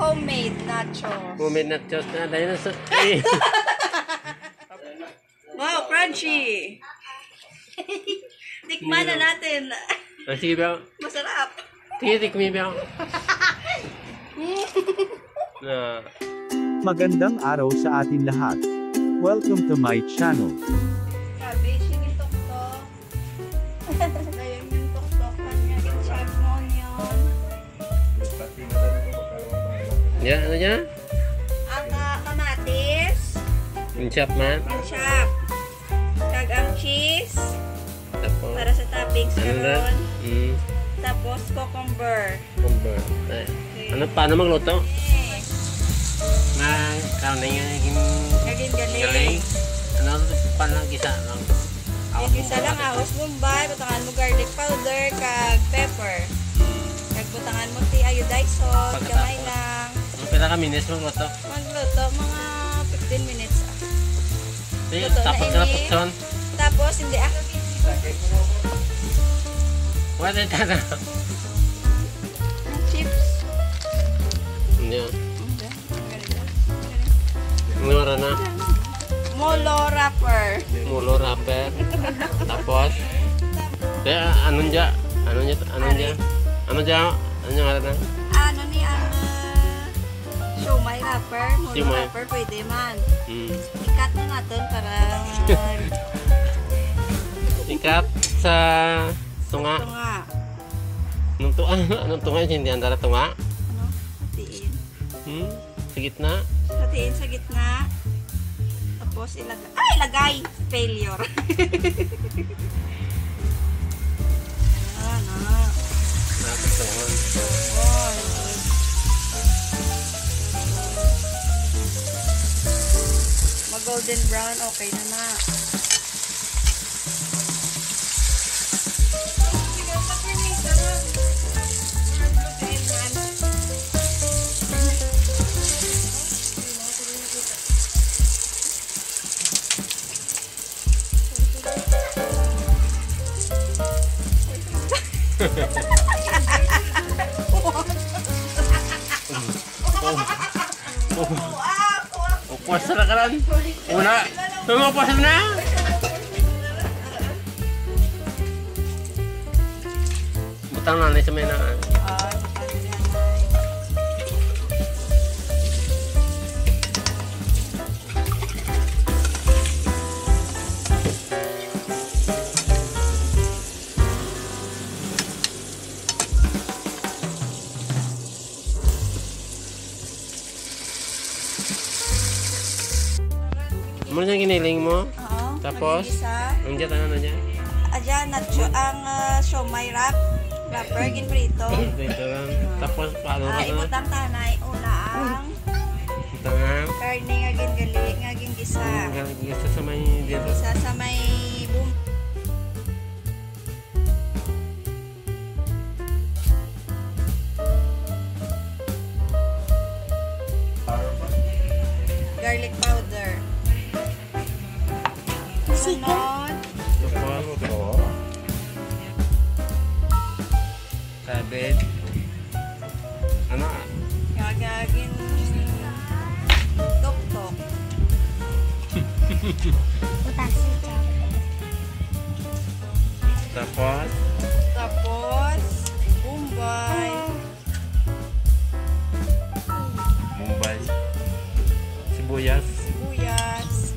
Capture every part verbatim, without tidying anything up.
Homemade nachos. Homemade nachos na. Dahil na sa... Wow, crunchy! Tikman na natin. Ah, sige, Bel. Masarap. Sige, tikmi, Bel. Na. Magandang araw sa atin lahat. Welcome to my channel. Cabbage, yung tuktok. Dayon yung tuktok, kanya yung chop mo yun. Ya, ano niya? Ang, ah, kamatis. Yung chop man? Yung chop. Kag ang cheese. Tapos? Para sa toppings karon. Mm. Tapos cucumber. Cucumber. Eh, okay. Ano, paano magluto? Yes. Nga, ikaw na yung naging... Naging galing. Galing. Ano, paano gisa, no? Yung gisa lang, ah, ahos bombay, butangan mo garlic powder, kag pepper. Mm. Kag butangan mo ti iodized salt, gamay lang. Mga pila ka minutes magluto? Magluto, mga fifteen minutes, ah. Sige, luto na tapos ini. Tapos, hindi, ah. Wala na. Chips. Hindi. Ano oras na? Molo wrapper. Molo wrapper. Tapos? Kaya, anong dya? Anong dya? Anong dya? Anong dya? Anong dya? Ano ni ang, ah, siomai wrapper? Molo wrapper, pwede man. Mm. I-cut na natin para mag- I-cut sa tunga. Tunga. Anong tunga? Anong tunga? Hindi ang dala tunga? Ano? Hatiin. Hmm? Sa gitna? Hatiin sa gitna. Tapos ilagay. Ay, lagay! Failure. Ano na? Nakakatawa. Oh, mag-golden brown, okay na na. Upos na ka lang. Una. Upos na. Butang na ni sa may naan. Ano yung giniling mo? Oo. Tapos? Ang dyan, ano na dyan? Ayan, nacho, ang, ah, siomai wrap. Wrapper, ginprito. Ginprito lang. Ah. Tapos, paano na? Ah, ibutang tanay. Una ang... Ito nga. Karne nga gingali, nga gingisa. Ang gingisa sa may dito. Gingisa sa may bum- Garlic powder. Sunod. Cabbage. Ano? Gagagin. Tuktok. Tapos? Tapos, bombay. Bombay. Sibuyas. Sibuyas.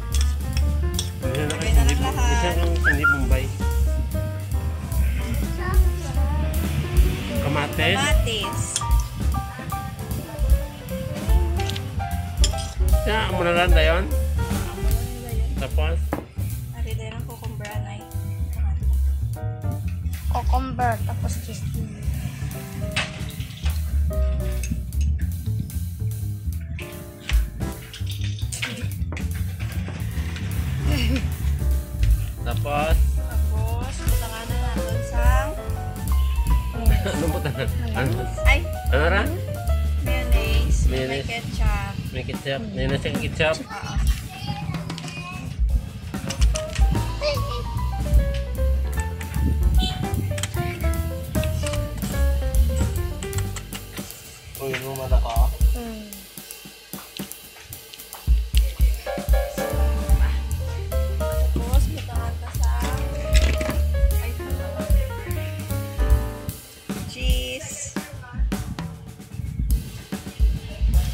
Hindi na lang lahat. Hindi bombay. Kamatis. Kamatis. Ya, amo na lang dayon. Tapos? Ate, dahil ang cucumber, anay. Cucumber, tapos cheese. Tapos? Tapos, butangan na natin sang... Ano butangan? Ano? Ay! Ano ra? Mayonnaise. Mayonnaise. May ketchup. May ketchup. Mayonnaise ang ketchup. Oo. Uy, ano man ako? Hmm.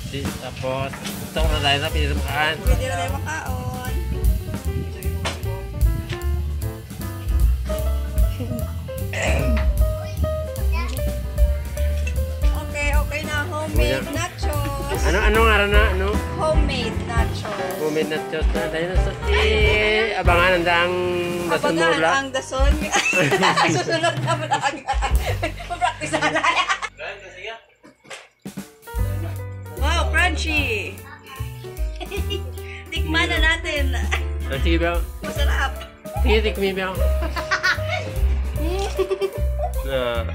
Tapos, ito na tayo na, pwede na makain. Pwede na tayo makaon. Okay, okay na. Homemade nachos. Ano, ano nga na? Ano? Homemade nachos. Homemade nachos na. Dahil na sa eh, abangan ang dang Abangan ang dason. Susunod na vlog. Mag-practice na. Wow, crunchy! Tikman na natin. Ah, sige, Bel. Masarap. Sige, tikmi, Bel. Ah.